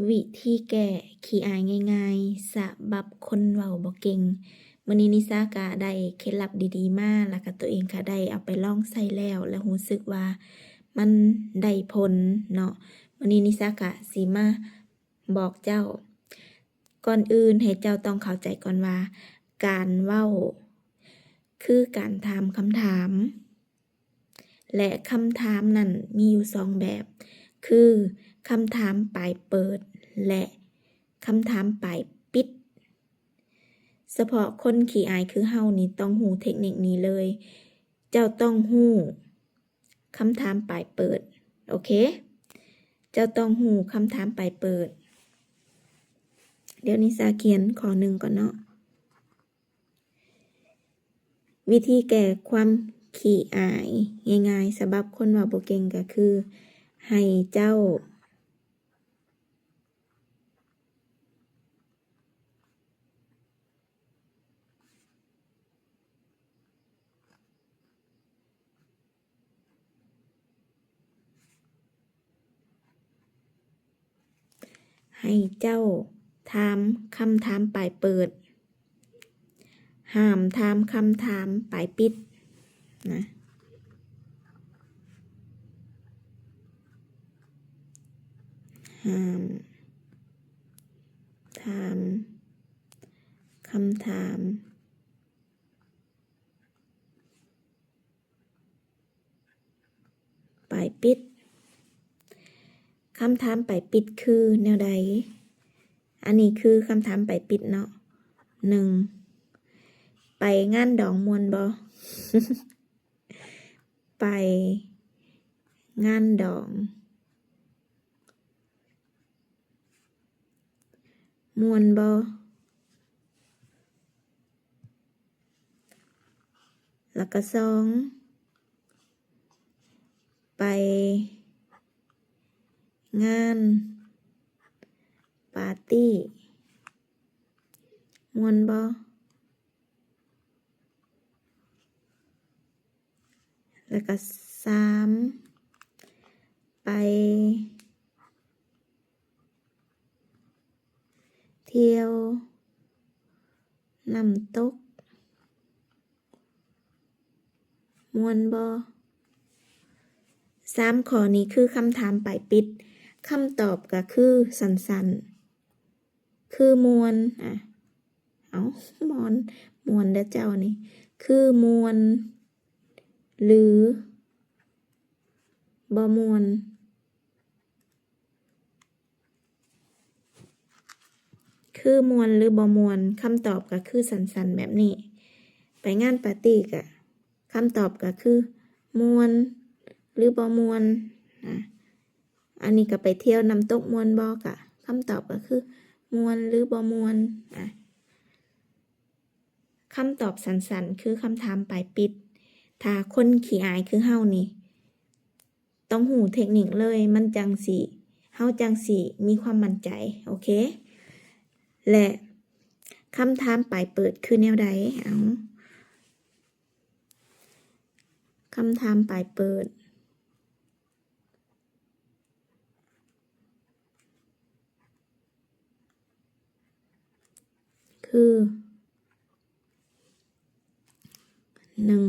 ວິທີແກ້ຂີ້ອາຍງ່າຍໆ ສະບັບຄົນເວົ້າບໍ່ເກັ່ງ. ມື້ນີ້ນິຊາກະໄດ້ເຄັດລັບດີໆມາ ແລ້ວກະໂຕເອງກະໄດ້ເອົາໄປລອງໃຊ້ແລ້ວ ແລ້ວຮູ້ສຶກວ່າມັນໄດ້ຜົນເນາະ. ມື້ນີ້ນິຊາກະຊິມາບອກເຈົ້າ, ກ່ອນອື່ນໃຫ້ເຈົ້າຕ້ອງເຂົ້າໃຈກ່ອນວ່າ ການເວົ້າຄືການຖາມຄຳຖາມ. ແລະ ຄຳຖາມນັ້ນມີຢູ່ສອງແບບ ຄື ຄຳຖາມປາຍເປີດ ແລະ ຄຳຖາມປາຍປິດ. ສະເພາະຄົນຂີ້ອາຍຄືເຮົານີ້ຕ້ອງຮູ້ເທັກນິກນີ້ເລີຍ. ເຈົ້າຕ້ອງຮູ້ຄຳຖາມປາຍເປີດ. ໂອເຄ? ເຈົ້າຕ້ອງຮູ້ຄຳຖາມປາຍເປີດ. ດຽວນິຊາຂຽນຂໍ້ໜຶ່ງກ່ອນເນາະ. ວິທີແກ້ຄວາມຂີ້ອາຍງ່າຍໆ ສະບັບຄົນເວົ້າບໍ່ເກັ່ງກະຄື ໃຫ້ເຈົ້າ ໃຫ້ເຈົ້າຖາມຄຳຖາມປາຍເປີດ, ຫ້າມຖາມຄຳຖາມປາຍປິດນະ. ຫ້າມຖາມຄຳຖາມ ປາຍປິດ. ຄຳຖາມປາຍປິດຄືແນວໃດ? ອັນນີ້ຄືຄຳຖາມປາຍປິດເນາະ. ໜຶ່ງ ໄປງານດອງມ່ວນບໍ່? ໄປງານດອງມ່ວນບໍ່? ແລ້ວກະສອງ ໄປງານປາຕີ້ມ່ວນບໍ່? ແລ້ວກະສາມ ໄປ ທ່ຽວນ້ຳຕົກມ່ວນບໍ່? ສາມຂໍ້ນີ້ຄືຄຳຖາມປາຍປິດ. ຄຳຕອບກະຄືສັ້ນໆ ຄືມ່ວນ. ອາ ເອົ້າ ມ່ວນ ມ່ວນເດີ້ເຈົ້ານີ້ ຄືມ່ວນ ຫຼື ບໍ່ມ່ວນ? ຄືມ່ວນ ຫຼື ບໍ່ມ່ວນ? ຄຳຕອບກະຄືສັ້ນໆແບບນີ້. ໄປງານປາຕີ້ກະ ຄຳຕອບກະຄືມ່ວນ ຫຼື ບໍ່ມ່ວນ? ອາ ອັນນີ້ກະໄປທ່ຽວນ້ຳຕົກມ່ວນບໍ່? ກະຄຳຕອບກະຄືມ່ວນ ຫຼື ບໍ່ມ່ວນ? ອາ ຄຳຕອບສັ້ນໆ ຄືຄຳຖາມປາຍປິດ. ຖ້າຄົນຂີ້ອາຍຄືເຮົານີ້ ຕ້ອງຮູ້ເທັກນິກເລີຍ ມັນຈັ່ງຊິ ເຮົາຈັ່ງຊິມີຄວາມໝັ້ນໃຈ. ໂອເຄ? ແລະ ຄຳຖາມປາຍເປີດຄືແນວໃດ? ເອົາ ຄຳຖາມປາຍເປີດ ຄື ໜຶ່ງ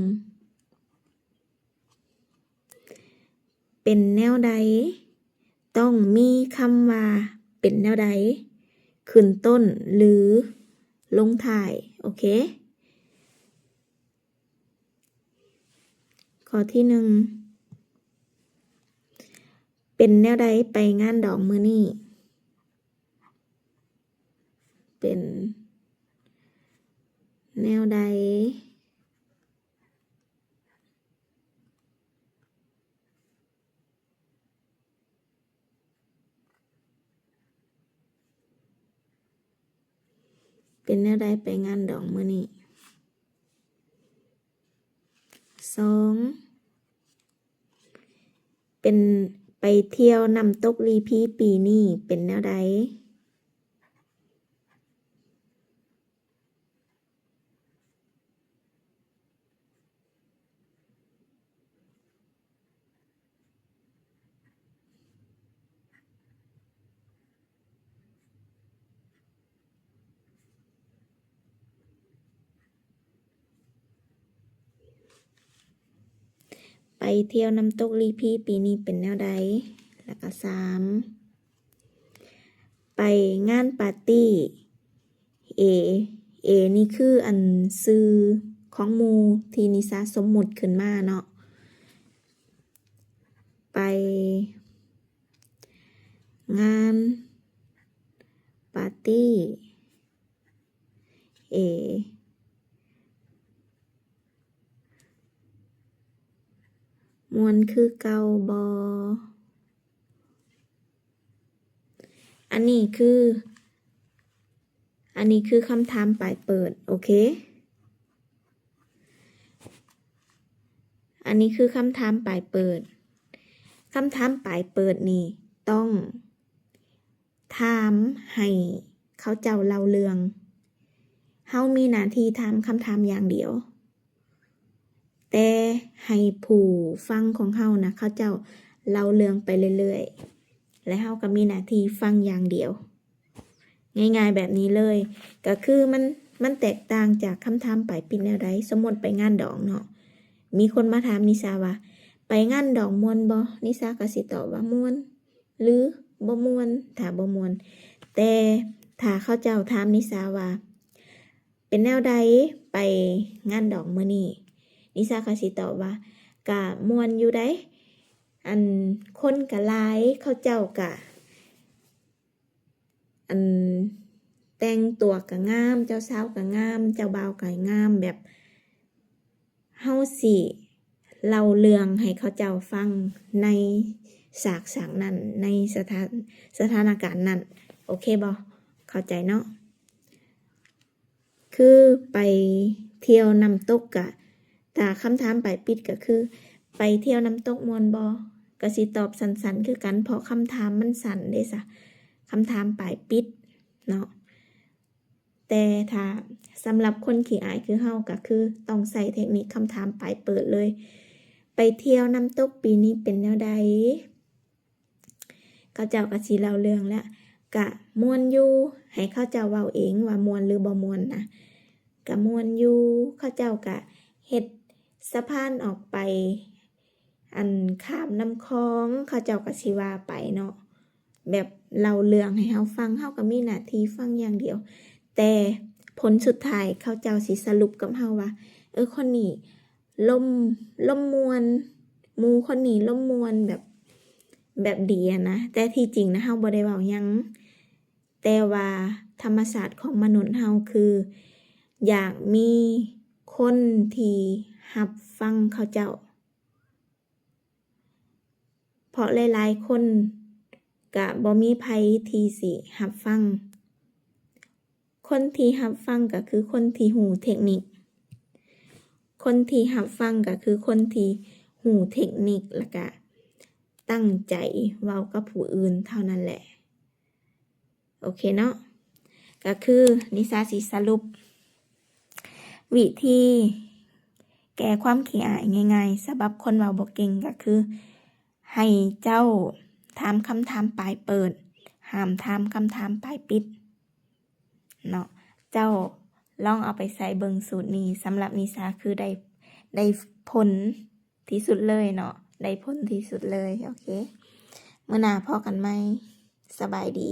ເປັນແນວໃດ? ຕ້ອງມີຄຳວ່າເປັນແນວໃດ ຂຶ້ນຕົ້ນ ຫຼື ລົງທ້າຍ. ໂອເຄ? ຂໍ້ທີໜຶ່ງ ເປັນແນວໃດໄປງານດອງມື້ນີ້? ເປັນແນວໃດ? ເປັນແນວໃດໄປງານດອງມື້ນີ້? ສອງ ເປັນ ໄປທ່ຽວນ້ຳຕົກລີພີປີນີ້ເປັນແນວໃດ? ເ ໄປທ່ຽວນ້ຳຕົກລີພີປີນີ້ເປັນແນວໃດ? ແລ້ວກໍສາມ ໄປງານປາຕີ້ A A ນີ້ຄືອັນຊື່ຂອງໝູ່ທີ່ນິຊາສົມມຸດຂຶ້ນມາເນາະ. ໄປງານປາຕີ້ A ມ່ວນຄືເກົ່າບໍ່? ອັນນີ້ຄື ອັນນີ້ຄືຄຳຖາມປາຍເປີດ ໂອເຄ. ອັນນີ້ຄືຄຳຖາມປາຍເປີດ. ຄຳຖາມປາຍເປີດນີ້ຕ້ອງຖາມໃຫ້ເຂົາເຈົ້າເລົ່າເລື່ອງ. ເຮົາມີໜ້າທີ່ຖາມຄຳຖາມຢ່າງດຽວ, ແຕ່ໃຫ້ຜູ້ຟັງຂອງເຮົານະ ເຂົາເຈົ້າເລົ່າເລື່ອງໄປເລື້ອຍໆ ແລະ ເຮົາກໍມີໜ້າທີ່ຟັງຢ່າງດຽວ. ງ່າຍໆແບບນີ້ເລີຍ. ກໍຄືມັນ ມັນແຕກຕ່າງຈາກຄຳຖາມປາຍປິດແນວໃດ? ສົມມຸດໄປງານດອງເນາະ, ມີຄົນມາຖາມນິຊາວ່າ ໄປງານດອງມ່ວນບໍ່? ນິຊາກໍຊິຕອບວ່າມ່ວນ ຫຼື ບໍ່ມ່ວນ ຖ້າບໍ່ມ່ວນ. ແຕ່ຖ້າເຂົາເຈົ້າຖາມນິຊາວ່າ ເປັນແນວໃດໄປງານດອງມື້ນີ້? ນິຊາກໍຊິຕອບວ່າ ກະມ່ວນຢູ່ໃດ໋, ອັນ ຄົນກະຫຼາຍ, ເຂົາເຈົ້າກະ ອັນ ແຕ່ງຕົວກະງາມ, ເຈົ້າສາວກະງາມ, ເຈົ້າບ່າວກະງາມ, ແບບ ເຮົາຊິເລົ່າເລື່ອງໃຫ້ເຂົາເຈົ້າຟັງໃນສາກສາກນັ້ນ, ໃນສະຖານ ສະຖານະການນັ້ນ. ໂອເຄບໍ່? ເຂົ້າໃຈເນາະ? ຄືໄປທ່ຽວນ້ຳຕົກກະ ຖ້າຄຳຖາມປາຍປິດກະຄື ໄປທ່ຽວນ້ຳຕົກມ່ວນບໍ່? ກະຊິຕອບສັ້ນໆຄືກັນ ເພາະຄຳຖາມມັນສັ້ນເດ້ຊະ, ຄຳຖາມປາຍປິດເນາະ. ແຕ່ຖ້າສຳລັບຄົນຂີ້ອາຍຄືເຮົາ ກໍຄືຕ້ອງໃຊ້ເທັກນິກຄຳຖາມປາຍເປີດເລີຍ. ໄປທ່ຽວນ້ຳຕົກປີນີ້ເປັນແນວໃດ? ເຂົາເຈົ້າກໍຊິເລົ່າເລື່ອງແລ້ວ, ກະມ່ວນຢູ່, ໃຫ້ເຂົາເຈົ້າເວົ້າເອງວ່າມ່ວນຫຼືບໍ່ມ່ວນນະ, ກະມ່ວນຢູ່. ເຂົາເຈົ້າກະເຮັດສະພານອອກໄປ ອັນ ຂ້າມນ້ຳຂອງ, ເຂົາເຈົ້າກໍຊິວ່າໄປເນາະ, ແບບເລົ່າເລື່ອງໃຫ້ເຮົາຟັງ, ເຮົາກໍມີໜ້າທີ່ຟັງຢ່າງດຽວ. ແຕ່ຜົນສຸດທ້າຍເຂົາເຈົ້າຊິສະຫຼຸບກັບເຮົາວ່າ ເອີ ຄົນນີ້ລົມ ລົມມ່ວນ, ໝູ່ຄົນນີ້ລົມມ່ວນ ແບບ ແບບດີຫັ້ນນະ. ແຕ່ທີ່ຈິງນະ ເຮົາບໍ່ໄດ້ເວົ້າຫຍັງ, ແຕ່ວ່າທຳມະຊາດຂອງມະນຸດເຮົາຄື ຢາກມີຄົນທີ່ຮັບຟັງເຂົາເຈົ້າ. ເພາະຫຼາຍໆຄົນກະບໍ່ມີໃຜທີ່ຊິຮັບຟັງ. ຄົນທີ່ຮັບຟັງກະຄືຄົນທີ່ຮູ້ເທັກນິກ. ຄົນທີ່ຮັບຟັງກະຄືຄົນທີ່ຮູ້ເທັກນິກ ແລ້ວກະຕັ້ງໃຈເວົ້າກັບຜູ້ອື່ນເທົ່ານັ້ນແຫຼະ. ໂອເຄເນາະ, ກະຄືນິຊາຊິສະຫຼຸບວິທີແກ້ຄວາມຂີ້ອາຍງ່າຍໆ ສຳລັບຄົນເວົ້າບໍ່ເກັ່ງ ກະຄືໃຫ້ເຈົ້າຖາມຄຳຖາມປາຍເປີດ, ຫ້າມຖາມຄຳຖາມປາຍປິດເນາະ. ເຈົ້າລອງເອົາໄປໃຊ້ເບິ່ງສູດນີ້, ສຳລັບນິຊາຄືໄດ້ ໄດ້ຜົນ ທີ່ສຸດເລີຍເນາະ, ໄດ້ຜົນທີ່ສຸດເລີຍ. ໂອເຄ, ມື້ໜ້າພໍ້ກັນໃໝ່. ສະບາຍດີ.